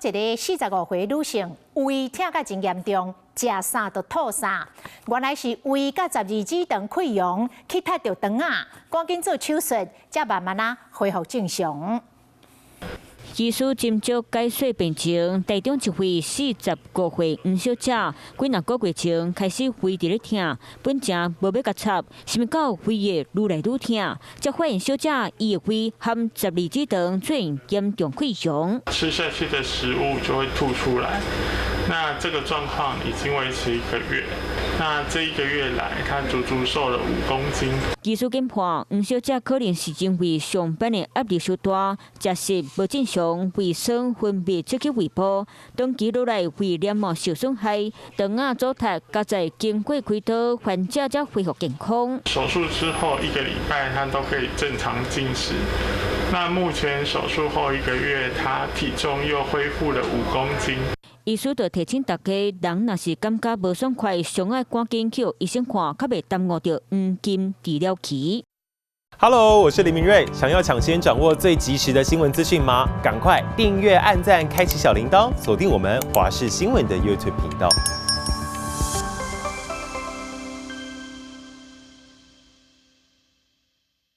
一个45歲女性胃疼甲真嚴重，食啥就吐啥。原來是胃佮十二指腸潰瘍去踢著腸仔，趕緊做手術，才慢慢仔恢復正常。醫師斟酌解說病情，台中一位45歲黃小姐，幾若個月前開始胃佇咧疼，本前無欲共插，想欲到胃會愈來愈疼，才發現小姐伊的胃和十二指腸出現嚴重潰瘍。吃下去的食物就會吐出來，那這個狀況已經維持一個月，那這一個月來，她足足瘦了5公斤。醫師研判，黃小姐可能是因為上班的壓力傷大，食食無正常，胃酸分泌出去胃部，長期落來胃黏膜受損害，腸仔阻塞，加在經過開刀，患者才恢復健康。手術之後一個禮拜，她都可以正常進食。那目前手術後一個月，她體重又恢復了五公斤。醫師就提醒大家，人若是感覺無爽快，上愛趕緊去予醫生看，較袂耽誤著黃金治療期。 Hello，我是林明瑞，想要搶先掌握最及時的新聞資訊嗎？趕快訂閱、按讚、開啟小鈴鐺，鎖定我們華視新聞的 YouTube 頻道。